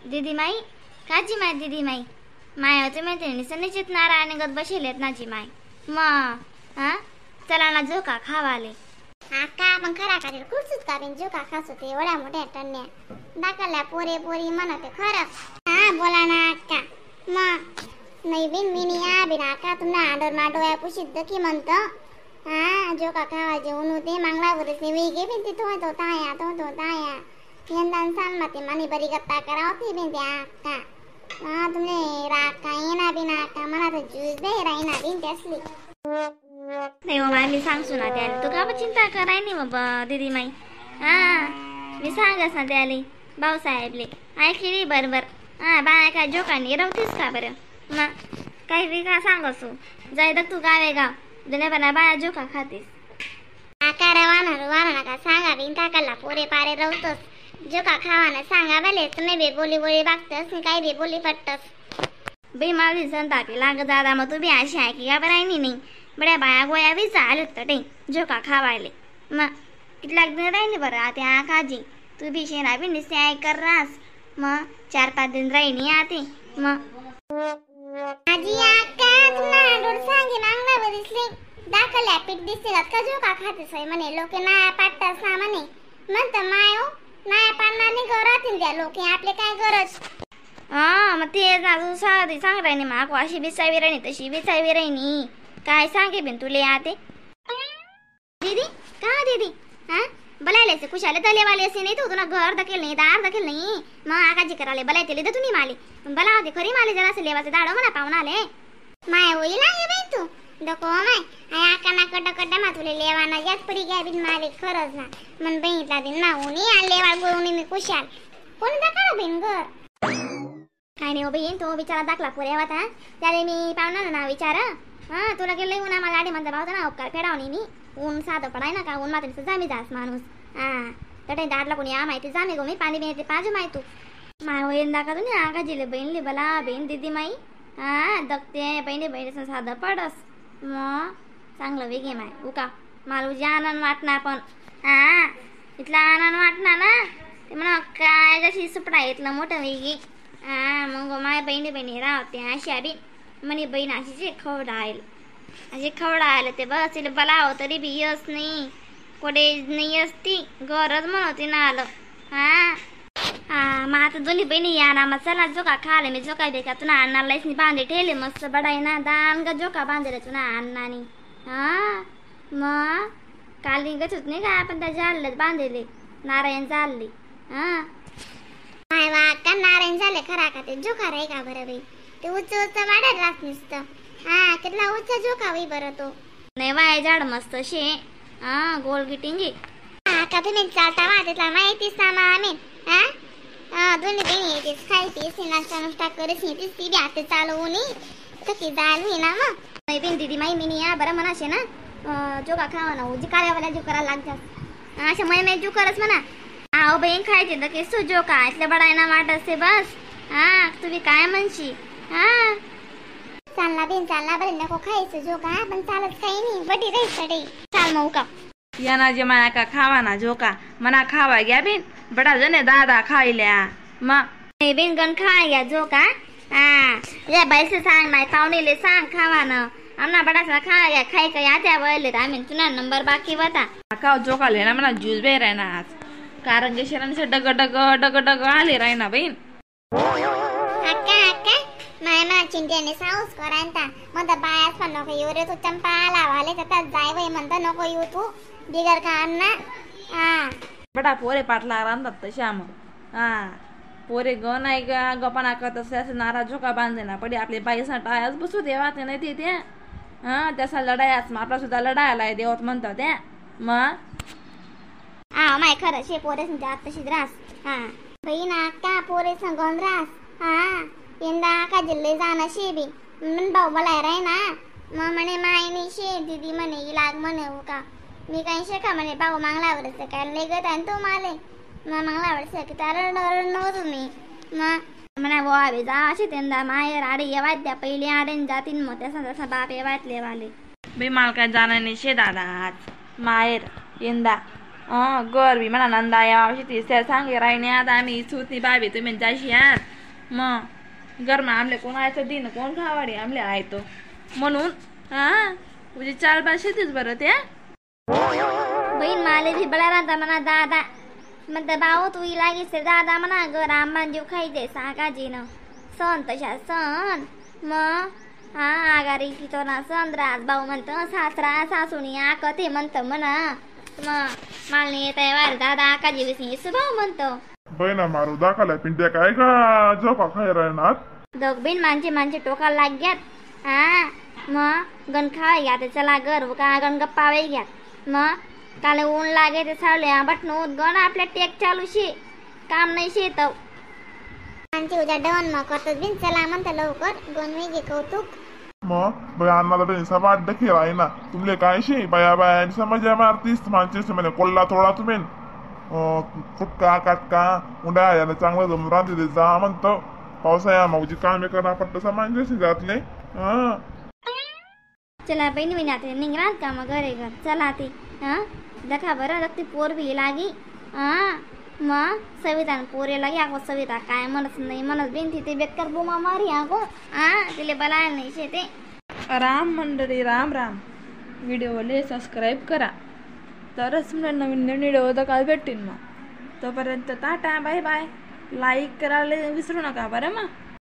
दीदी माई काजी माय दीदी माई my होते माहिती निश्चित नारायण गत बसेलेत ना जी माय मग हा चला ना झोका खावाले. आका मग खरा खातील कुठच का बिन झोका खास होते एवढ्या मोठ्या टन्या दाखवल्या पोरे पोरी म्हणते खरं. हा बोला ना अक्का मग नाही बिन मी नाही बिन आका तुमना आडोर मा डोळ्या पुशीत की म्हणतो. हा झोका खावा जेवण होते मांगला वरच नाही गे बिन तिथं तो ताया तो तो ताया यंदा सांग माते मानी बरी गप्पा करावती बिन त्या अक्का. हा तुमने राग काय ना बिन अक्का मला तर ज्यूस बे राही ना बिन त्यासली. नाही हो माय मी सांगसू ना त्याला तू का चिंता कराय नाही बाबा दीदी माई. हा मी सांगस ना त्याले भाऊसाहेबले ऐकली बरोबर. हा बाया काय जोकानी रवतीस का बरं मग काही बी का सांगसू जाय दग तू गावे गाव जुन्या बाया जोका खातीस. आका रवाना रवाना नका सांगा बिन टाकाला पोरे पारे रवतोस जोका खावाना सांगा भले तुम्ही बी बोली बोली बागतस काही बी बोली पटतस. बाई माझी संतापी लाग दादा मग तू बी अशी आहे की का बरं नाही बड्या बाया गोया बी चालत ते झोका खावायले मग कितलाक दिन राहिली बरं आता आकाजी तू बी शेणा बी निस्ते ऐक कर रास मग 4-5 दिन राहिनी आते मग. आजी आका तुला रोड सांगे मांगला दिसले दाखल्या पीठ दिसते का झोका खातेस म्हणे लोक नाया पाडतास ना म्हणे म्हणत मायो नाया पाडणार नाही घरातील द्या लोक आपले काय गरज. हा मग ते ना तू सांग सांग राहिनी माग अशी बिसावी राहिनी तशी बिसावी राहिनी काय सांगे बिन तुले आते. दीदी का दीदी हा बलायले खुशाले तलेवाले असे नाही तू तुला घर दखेल नाही दार दखेल नाही मग आकाजी कराले बलायते तर तुम्ही माले पण बला होते खरी माले जरा लेवाचे दाडो म्हणा पाहुणा आले. माय होईल ना बाई तू डको my I आका ना कट कट मा तुले लेवाना यात पडी ग्या बिन माले खरंच ना मन बहिणीतला दिन ना उनी आ लेवा गोळून मी खुशाल कोणी दाखला बिन घर. काय नाही हो बहीण तो बिचारा दाखला पुरे होता त्याला मी पाहुणा ना विचार. हा तुला गेलं ऊन आम्हाला आडी म्हणता भावता ना उपकार फेडाव नाही मी ऊन साधं पडाय ना का ऊन मात्र जामी जास माणूस. हा तटे दाडला कोणी आ माहिती जामे गो मी पाणी बिणी पाजू माहिती तू माय होईन दाखा तुम्ही आगा जिले बहीणले बला बहीण दीदी माई. हा दगते बहिणी बहिणी साधं पडस मग चांगलं वेगे माय उका मला उजी आनंद वाटणार पण हा इथला आनंद वाटणार ना ते म्हणा काय जशी सुपडा इथलं मोठं वेगी. हा मग माय बहिणी बहिणी राहते अशी बी म्हणे बहीण अशीच खवडायल अशी खवडायला ते बस तिला बलाव तरी बी यस नाही कोडे नाही असती गरज म्हणते ना आलं. हा हा मग आता दोन्ही बहिणी या ना मग चला जोका खाले मी जोका बेका तुला अण्णालाच नाही बांधे ठेवले मस्त बडाय ना दान का जोका बांधले तुला अण्णानी. हा मग काल निघत होत नाही का आपण त्या झाडले बांधले नारायण चालले. हा माय वा का नारायण झाले खरा का ते जोका रे का बरं बाई ते उच्च उच्च वाढत राहत नुसतं. हा कितला उच्च जोका होई बरं तो नाही वाय झाड मस्त शे. हा गोल गिटिंगी हा का तुम्ही चालता वा तिथला माहितीच ना मा आम्ही. हा हा दोन्ही बहिणी येतेस खाई पीस नाश्ता नुसता करीस येतेस ती बी आता चालवून तकी जाल ना मग. नाही बिन दीदी माई मी या बरं म्हणाशे ना जोका खावा ना उजी कार्यावाला जो करायला लागतात अशा मै मै जो करस म्हणा. आओ बहीण खायचे तर केसो जोका इथले बडायना वाट असते बस. हा तुम्ही काय म्हणशी. हा चालला बिन चालला बरं नको खायचं जोका पण चालत काही नाही बटी राहील चाल मग का याना जे माया का खावा ना जोका मना खावा घ्या बिन बडा जने दादा खायल्या मा नाही बिन गण खाय घ्या जोका. हा या बाईसे सांग नाही पाहुणेले सांग खावा ना आमना बडासा खाय घ्या खाय का या त्या वळले आम्ही तुला नंबर बाकी होता. का जोका ले ना मला ज्यूस बे राही ना आज कारण की शरण डग डग डग डग आले राही ना बहीण. अक्का अक्का माय मा चिंट्याने साऊस करांता म्हणता बायास पण नको येऊ रे तू चंपा लावाले तर जाय वय म्हणता नको येऊ तू बिगर का अण्णा. हा बडा पोरे पाटला रांधतात तशा मग. हा पोरे ग नाही ग गपाना करत असे नारा झोका बांधे ना पडी आपले बाईसा टायाच बसू देवा ते नाही ते त्या. हा त्यासा लढायाच मग आपला सुद्धा लढायला देवत म्हणतात त्या मग. हा माय खरं शे पोरे तशीच रास. हा बहीण अक्का पोरे सांगून रास. हा यंदा का जिल्हे जाणं शे बी मन भाऊ बोलाय राय ना मग म्हणे मायनी शे दीदी म्हणे लाग म्हणे हो का मी काही शेका म्हणे भाऊ मागला काय लेगत आणि तो माले मग मागला आवडतं की त्याला रडलो तुम्ही मग म्हणा वो जा अशी त्यांना माहेर आडे येवायत द्या पहिले आडेन जातीन मग तसा तसा बाप येवायत लेवाले. बाई मला काय जाणार नाही शे दादा आज माहेर यंदा गरबी म्हणा नंदा यावशी ती सांगे राहिने आता आम्ही सुतनी बाबी तुम्ही जाशी आज मग गरमा आमले कोण आयचं दिन कोण खावाडी आमले आयतो म्हणून. हा तुझी चाल बाल शेतीच बरं त्या. बहीण माले बी बळा राहता म्हणा दादा म्हणता भाऊ तू लागीस दादा म्हणा ग रामबान जीव खायचे साकाजीनं सण तशा सण मग हा आगारी तो ना सण राज भाऊ म्हणतं सासरा सासूनी आकते म्हणतं म्हणा मग मालनी येत आहे वार दादा आकाजी विसी भाऊ म्हणतो. बहिणा मारू दाखला पिंट्या काय का झोपा खाय राहणार. दोघ बिन माणसे माणसे टोका लाग्यात. हा मग गण खावाय घ्या ते चला घर का गण गप्पा घ्या मग काले ऊन लागे ते सावले बटणूत गण आपल्या टेक चालू शे काम नाही शेत. आमची उद्या डवन मग करतात बिन चला म्हणतं लवकर गणवी घे कौतुक. मग बाई अन्नाला त्यांनी वाट दखी राही ना तुमले काय शे बाया बाया मजा मारतीस माणसे म्हणे कोल्हा थोडा तुम्ही फुटका काटका उंडा याला चांगलं जमून राहते ते जा म्हणतो पावसाळ्या मग कामे करा पट्ट माणसे जात नाही. हा चला बहिणी बहिणी आता निघणार का मग घरे घर चला ते. हा दखा बरं दखती पोर बी लागी. हा मग सविता पोरे लागी आगो सविता काय म्हणत नाही म्हणत बिन तिथे बेकार बोमा मारी आगो. हा तिले बलाय नाही शेते. राम मंडळी राम राम. व्हिडिओले सबस्क्राईब करा तरच मला नवीन नवीन व्हिडिओ तर काल भेटतील मग. तोपर्यंत tata bye bye. Like करायला विसरू नका बरं मग.